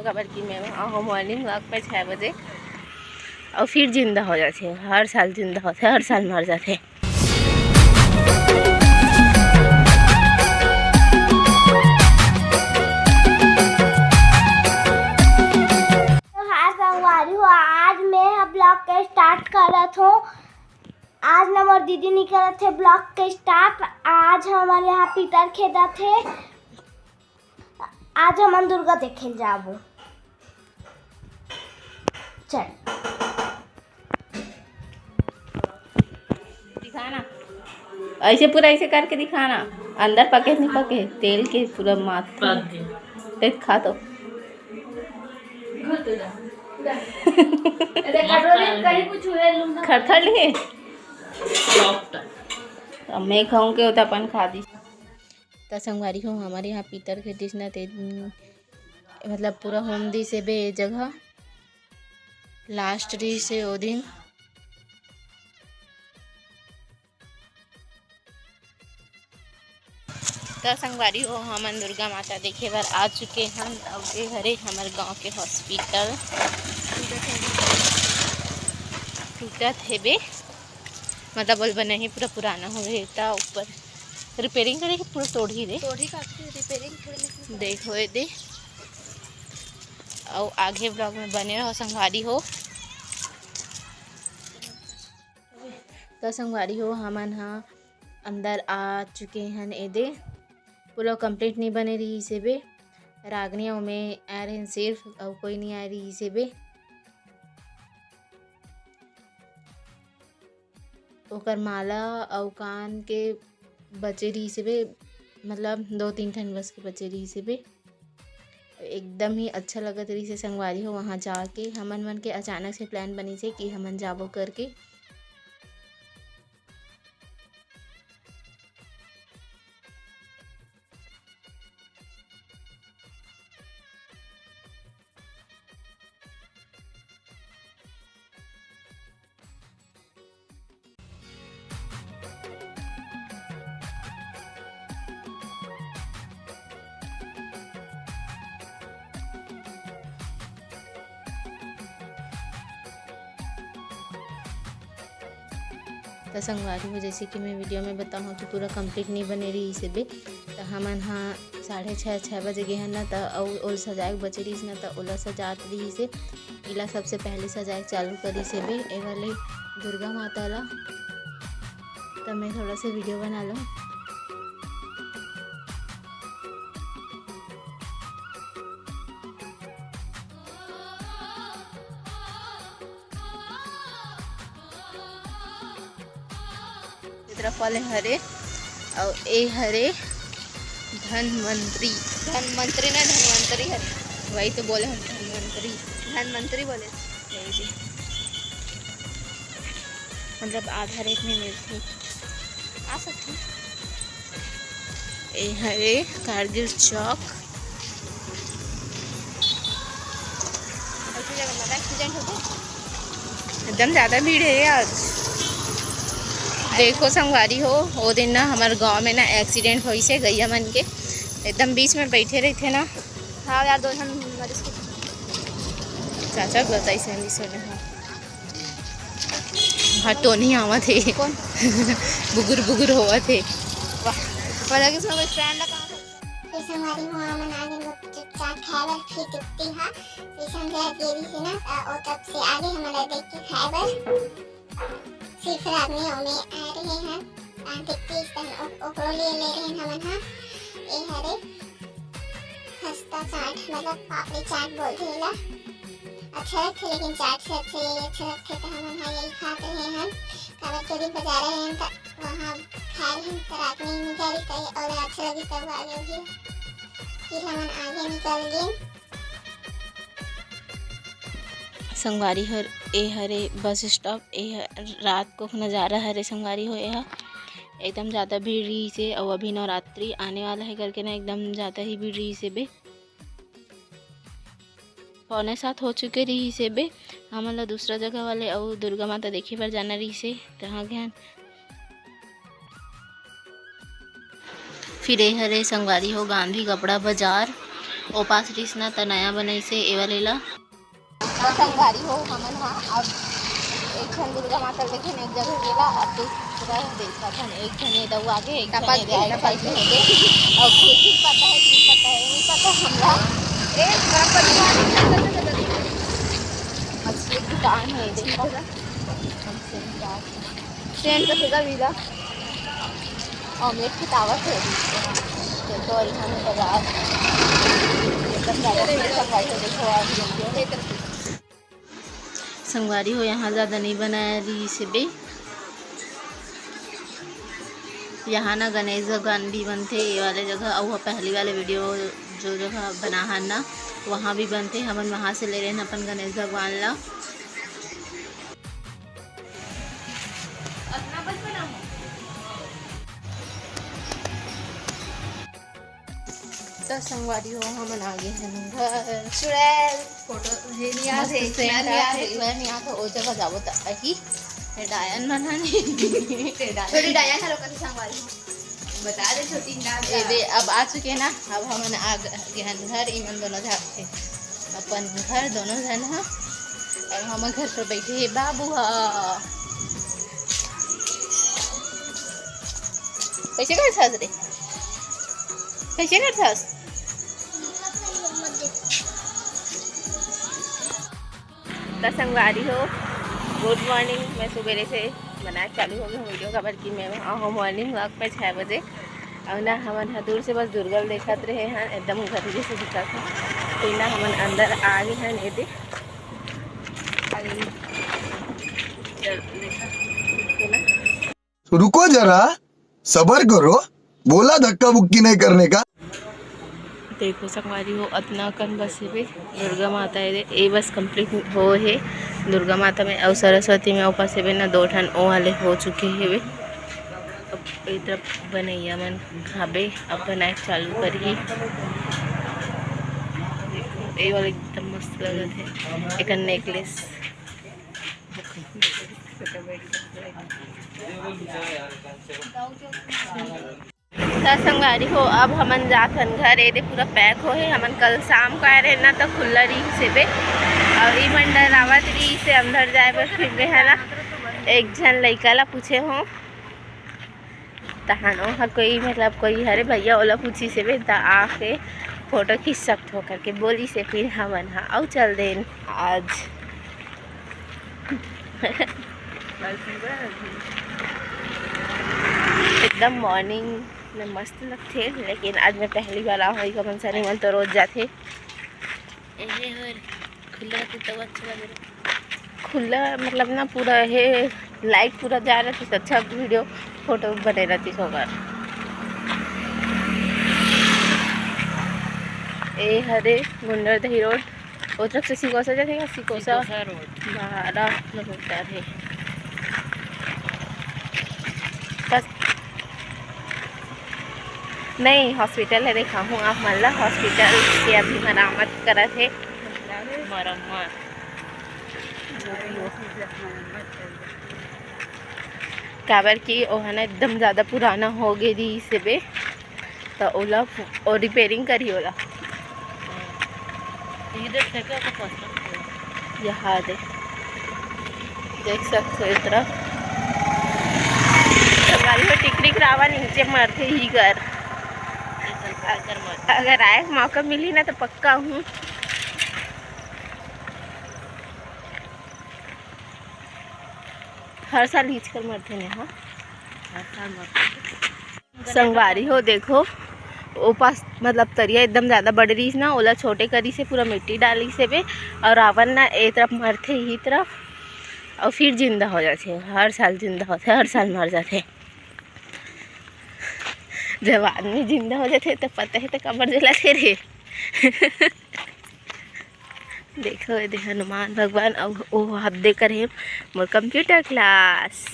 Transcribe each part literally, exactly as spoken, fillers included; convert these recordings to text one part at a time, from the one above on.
काबर कि मैं आहो morning walk पे छः बजे, और फिर जिंदा हो जाते हैं। हर साल जिंदा होते हैं, हर साल मर जाते हैं। तो हाँ संगवारी हो, आज मैं ह vlog के start करत हूँ। आज न मोर दीदी निकलत हे vlog के start। आज हमर यहाँ पितर खेदत हे। आज हमन दुर्गा देखे ल जाबो। चल। दिखाना। ऐसे पूरा ऐसे करके दिखाना। अंदर पके नहीं पके, तेल के पूरा माथ। पक गया। देख खा तो। खड़खड़ लिए। अब मैं खाऊं के होता अपन खा दी। त संगवारी हो, हमर यहाँ पितर खेदिस न ते, मतलब पूरा होम दिस हे बे ए जगह। Last दिस हे ओ दिन। त संगवारी हो, हमन दुर्गा माता देखे बर आ चुके हन। अब ए हरे हमर गांव के hospital। टूटत हे बे, मतलब ओल बने ही पूरा पुराना हो गए, त ऊपर repairing करे के पूरा तोड़ही दे। तोड़ही का repairing थोड़ी नहीं। देखो ये दे। अउ आगे vlog में बने रहो संगवारी हो। तो संगवारी हो, हमन ह अंदर आ चुके हन। एदे पूरा complete नहीं बने रहिस हे बे। रागनी अउ मैं आए रहेन सिर्फ, अउ कोई नहीं आए रहिस हे बे। ओकर माला अउ कान के बचे रहिस हे बे, मतलब दो तीन ठन बस के बचे रहिस हे बे। एकदम ही अच्छा लगत रहिस हे संगवारी हो, वहाँ जाके। हमन मन के अचानक से plan बनिस हे कि हमन जाबो करके। त संगवारी हो, जैसे कि मैं video में बताऊँ कि पूरा complete नहीं बने रहिस हे बे, त हमन ह साढ़े छः, छः बजे गे हन न, त अउ ओल सजाए के बचे रहिस न, त ओला सजात रहिस हे। इला सबसे पहले सजाए के चालू करिस हे बे, ए वाले दुर्गा माता ला। त मैं थोड़ा सा video बना लूँ। क्षेत्रफल हरे, अउ ए हरे धनवंतरी, धनवंतरी ना, धनवंतरी हरे, वही तो बोले हम धनवंतरी, धनवंतरी बोले। यही दे। मतलब आधा rate में मिलथे, आ सकथे। ए हरे कारगिल चौक। ऐसी जगह मजा accident होथे। एकदम ज़्यादा भीड़ हे आज। देखो संगवारी हो, वो दिन ना हमर गांव में ना accident होइस हे गैया मन के, एकदम बीच में बैठे रहिथे ना। हाँ यार, दो झन मरीज के चाचा बताइस हे, नहीं सुने हो। हाँ, टोनी आवत हे। कौन? बुगुर बुगुर होवत हे। वाह, पता कि उसमें कोई friend ला कहाँ से? फिर संगवारी हो, हमन आ गए चुपचाप खाए बर, फिर तृप्ति हा, फिर संध्या देवी से ना, अ, ओ तब से आगे हमन ला देख के खाए बर। सिर्फ रागनी अउ मैं आए रहे हन, आ, तृप्ति स्तन ओ-, ओकरो लिए ले रहे हन हमन हा। ए हरे खस्ता चाट, मतलब पापड़ी चाट बोलथे एला। अच्छा लगथे, लेकिन चाट से अच्छा यही अच्छा लगथे, त हमन हा यही खात रहे हन। काबर के दिन बजार रहे हन, त वहाँ खाए रहे हन, त रागनी निकाली, त ओला अच्छा लगी, तब आगे होही। फिर हमन आगे निकल गेन। संगवारी हो, ए हरे bus stop, ए ह-, रात को नज़ारा हरे संगवारी हो। ए ह एकदम ज़्यादा भीड़ रहिस हे, अउ अभी नवरात्रि आने वाला हे करके ना एकदम ज़्यादा ही भीड़ रहिस हे बे। पौने सात हो चुके रहिस हे बे, हमन ला दूसरा जगह वाले अउ दुर्गा माता देखे बर जाना रहिस हे, तहाँ गेन। फिर ए हरे संगवारी हो गांधी कपड़ा बाजार, ओपास रिहिस ना, त नया बनाइस हे ए वाले ला। तो संगवारी हो, हमन हा अब एक झन दुर्गा माता ल देखे एक जगह गेला, अब दूसरा देखत हन, एक झन ए दऊ आगे, एक झन ए दऊ आगे, और खुशी पता है कि पता है, नहीं पता हमला। एक बड़ा परिवार है। मछली की दुकान है, देखो। ट्रेन का सुधा मिला। ऑमलेट की तावत है। देखो, और यहाँ में बाजार। एकदम ज़्यादा भीड़ संगवारी हो, देखो, और ये संगवारी हो, यहाँ ज़्यादा नहीं बनाया रहिस हे बे। यहाँ ना गणेश भगवान भी बनथे, ये वाले जगह, अउ वो पहली वाले वीडियो जो जगह बना हन ना, वहाँ भी बनथे। हमन वहाँ से ले रहे हैं अपन गणेश भगवान ला। त संगवारी हो, हमन आ गे हन घर। चुड़ैल, फोटो हे नहीं आत हे, मस्त scent चुड़ैल नहीं आत आत हे, हे। चुड़ैल नहीं आत हे, ओ जगह जाबो त अही। हे डायन मन हन। हे डायन। छोटी डायन हलो कथी संगवारी हो। बता दे छोटी डायन। ए दे, अब आ चुके ना, अब हमन आ ग-, गे हन घर, इमन दोनों जाथे अपन घर, दोनों झन ह। अब हमर घर पर बैठे हे बाबू ह। कैसे कर सास रे? कैसे कर सास? त संगवारी हो, गुड मॉर्निंग। मैं सुबेरे से बनाए चालू हो गई हूँ वीडियो, काबर कि मैं आए हूँ मॉर्निंग वॉक पे छः बजे। और ना हमन ह दूर से बस दुर्गा ल देखत रहे हैं, एकदम घर जैसे दिखत है। तो ना हमन अंदर आ गए हैं, ये देख। तो रुको जरा, सबर करो, बोला धक्का बुक्की नहीं करने का। देखो संगवारी हो, अतना कन बस हेबे दुर्गा माता हे, ए बस complete हो हे दुर्गा माता में, अउ सरस्वती में ऊपर से बे ना दो ठन ओ वाले हो चुके हेबे। अब ए तरफ बनैया मन हाबे, अब बनाए चालू करही। ए वाला एकदम मस्त लगत हे, एकर नेकलेस। त संगवारी हो, अब हमन जाथन घर। एदे पूरा पैक हो हे। हमन कल शाम को आए रहे ना, तो खुल्ला रहिस हे बे, और ई मन डरावत रहिस हे अंदर जाए बर। फिर में है ना, एक झन लइका ला पूछे हो, तहन ओहा कोई, मतलब, कोई हरे भैया ओला पूछिस हे बे, त आके फोटो खींच सकथो करके बोलिस हे। फिर हमन हा अउ चल देन आज। एकदम मॉर्निंग में मस्त लगथे, लेकिन आज मैं पहली बार आऊँ। हमन सनी मन तो रोज जाथे। एहे हर खुला रहथे तब अच्छा लगे। खुला मतलब ना पूरा हे, लाइट पूरा जा रहथे त अच्छा वीडियो फोटो बने रहथे ओकर। ए हरे गुंडरदेही रोड, ओ तरफ से सिकोसा जाथे का? सिकोसा सिकोसा रोड। बारह किलोमीटर हे। बस नहीं, हॉस्पिटल हे, देखाहूँ आप मन ला। हॉस्पिटल के अभी मरामत करत हे। मरम्मत। काबर कि ओहा ना एकदम ज़्यादा पुराना हो गे रिहिस हे बे, त ओला, ओ रिपेयरिंग करही ओला। ये देख, फेंके ओकर पोस्टर। यहाँ दे, देख सकते हो इतना। संगवारी हो, टिकरी के रावा नीचे मरथे ही कर। अगर आए के मौका मिली ना, तो पक्का हूँ। हर साल हीच कर मरथे ने, हाँ। हर साल मरथे। संगवारी हो, देखो, ओ पास, मतलब, तरिया एकदम ज़्यादा बड़े रिहिस ना, ओला छोटे करिस हे, पूरा मिट्टी डालिस हे बे, और रावन ना ए तरफ मरथे, ही तरफ, और फिर जिंदा हो जाथे, हर साल जिंदा होथे, हर साल मर जाथे। जब आदमी जिंदा हो जाथे, तो पता हे, तो काबर जलाथे रे। देखो, एदे हनुमान भगवान, अउ ओ हाथ दे कर हे मोर कंप्यूटर क्लास।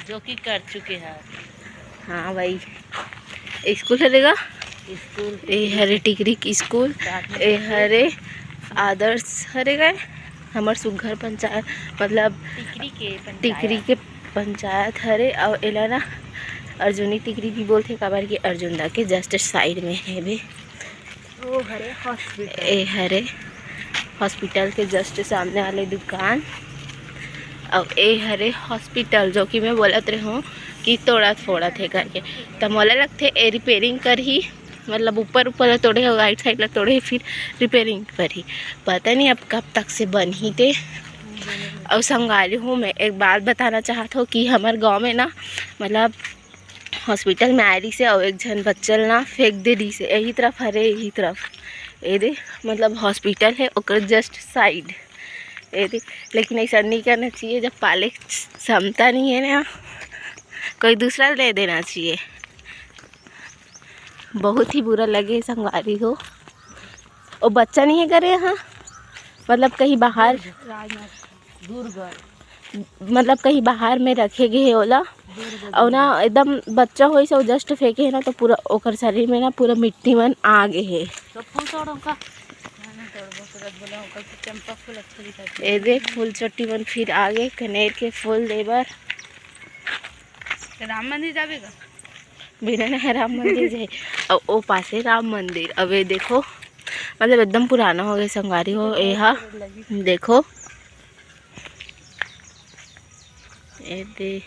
जो कि कर चुके हैं। हाँ भाई, स्कूल हरे गा। स्कूल। ए हरे टिकरी की स्कूल। प्राथमिक ए स्कूल। हरे आदर्श हरे गए। हमर सुग्घर पंचायत, मतलब टिकरी के पंचायत। टिकरी के पंचायत हरे। अउ एला ना अर्जुनी टिकरी भी बोलथे, काबर कि अर्जुन दा के just side में हे बे। वो हरे हॉस्पिटल। ए हरे हॉस्पिटल के जस्ट सामने वाले दुकान। अब ए हरे हॉस्पिटल, जो कि मैं बोलत रहूँ कि तोड़त फोड़त हे करके, त मोला लगथे ए रिपेयरिंग करही, मतलब ऊपर ऊपर ला तोड़े हे, राइट साइड ला तोड़े हे, फिर रिपेयरिंग करही। पता नहीं अब कब तक से बनही ते। अउ संगवारी हो, मैं एक बात बताना चाहत हूँ कि हमर गाँव में ना, मतलब हॉस्पिटल में आए रहिसे अउ एक झन बच्चा ल ना फेंक दे रहिसे, यही तरफ हरे, यही तरफ। ये दे, मतलब हॉस्पिटल है, ओकर जस्ट साइड। ये दे, लेकिन ऐसा नहीं करना चाहिए, जब पाले क्षमता नहीं है ना, कोई दूसरा ले देना चाहिए। बहुत ही बुरा लगे संगवारी हो। वो बच्चा नहीं है करे यहाँ, मतलब कहीं बाहर, दूर गए। मतलब कहीं बाहर में रखे गए हे ओला। दूर गए। और ना एकदम बच्चा होइस, वो जस्ट फेंके है ना, तो पूरा ओकर शरीर में ना पूरा मिट्टी मन आ गए है। तो फूल तोड़ो का। ना, ना तोड़बो, तुरंत बोला ओकर कि चंपा फूल अच्छा दिखत है। ए दे फूल चट्टी मन फिर आ गए, कनेर के फूल देबर। राम मंदिर जाबे का? बिना नहीं राम मंदिर जाए। अब ओ पासे राम मंदिर। अब ये देखो, मतलब एकदम पुराना हो गया संगवारी हो। ये हा, देखो, ये दे,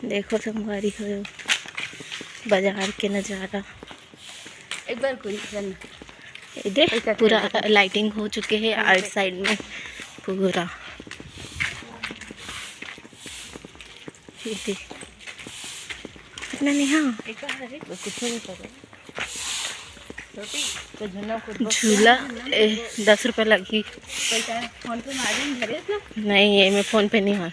देखो संगवारी हो, बाजार के नजारा। एक बार कोई चल। ये दे, पूरा लाइटिंग हो चुके है आइट साइड में पूरा। ये दे। इतना नहीं, हाँ। कुछ नहीं करे। छोटी, तो झूला कूद। झूला, ए, दस रुपये लगही। पैसा फोन पे मारे धरे ना। नहीं, ये मैं फोन पे नहीं हूँ।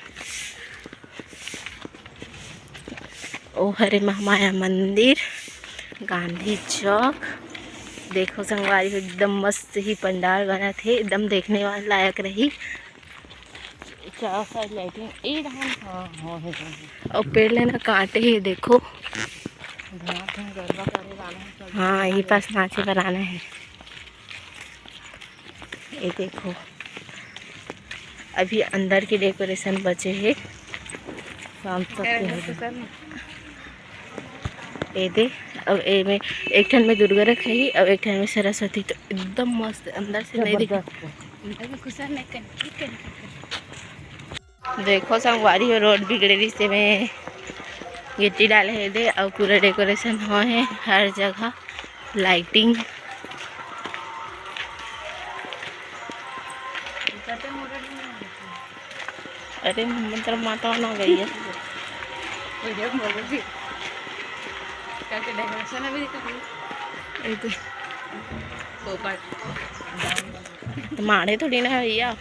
ओ हरे महामाया मंदिर, गांधी चौक। देखो संगवारी हो, एकदम मस्त ही पंडाल बनत हे, एकदम देखने वाला लायक रही। चारों साइड लाइटिंग, ए धान, हाँ, हाँ, है, है, है। और पेड़ लेना काटे ही देखो। हाँ, यही पास नाचे बर आना है। ये देखो, अभी अंदर के डेकोरेशन बचे हे, शाम तक के हे। ये दे, अब ए में एक ठन में दुर्गा रखे ही, अब एक ठन में सरस्वती, तो एकदम मस्त अंदर से नहीं दिख। देखो संगवारी हो, रोड बिगड़े रहिसे में गिट्टी डाले हे दे, अउ पूरा डेकोरेशन हो हे हर जगह, लाइटिंग। अरे मंत्र माता ना गई है। डेकोरेशन अभी तो माड़े थोड़ी ना भैया।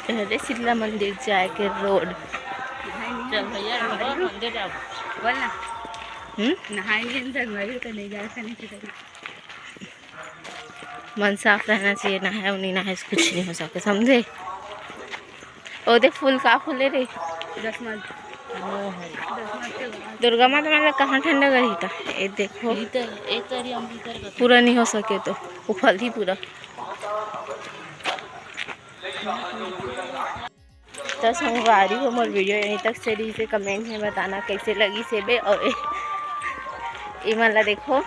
अरे शीतला मंदिर जाए के रोड। चल भैया, मंदिर जाओ। बोल ना। हम्म? नहाएंगे, हम संगवारी तो नहीं जा सकते। मन साफ रहना चाहिए, नहाए नहीं नहाए कुछ नहीं हो सके, समझे? ओ दे फूल का फूले रे? दसमल। दुर्गा माता मतलब कहाँ ठंडा गई था? ये देखो, पूरा नहीं हो सके तो उफल ही पूरा। तो संगवारी हो, मोर वीडियो यहीं तक से रहिसे। कमेंट में बताना कैसे लगी सेबे। और ए, ए मन ला देखो,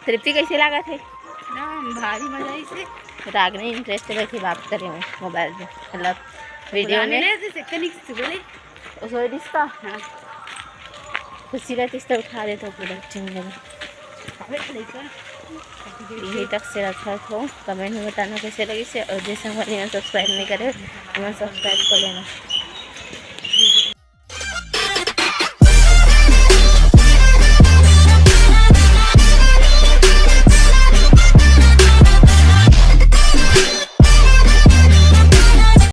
तृप्ति कैसे लागत हे? एकदम भारी मजा आइसे। राग नहीं इंटरेस्ट रखे बात करे में मोबाइल में, मतलब वीडियो में। नहीं, नहीं, नहीं, नहीं, नहीं, नहीं, उसको रिस्का? हाँ। खुशी रहती तो उठा देता पूरा चिंगल। अबे, लेकर। यहीं तक से रखा हो, कमेंट में बताना कैसे लगी से, और जैसे हमारे यहाँ सब्सक्राइब नहीं करे, हमारा सब्सक्राइब कर लेना।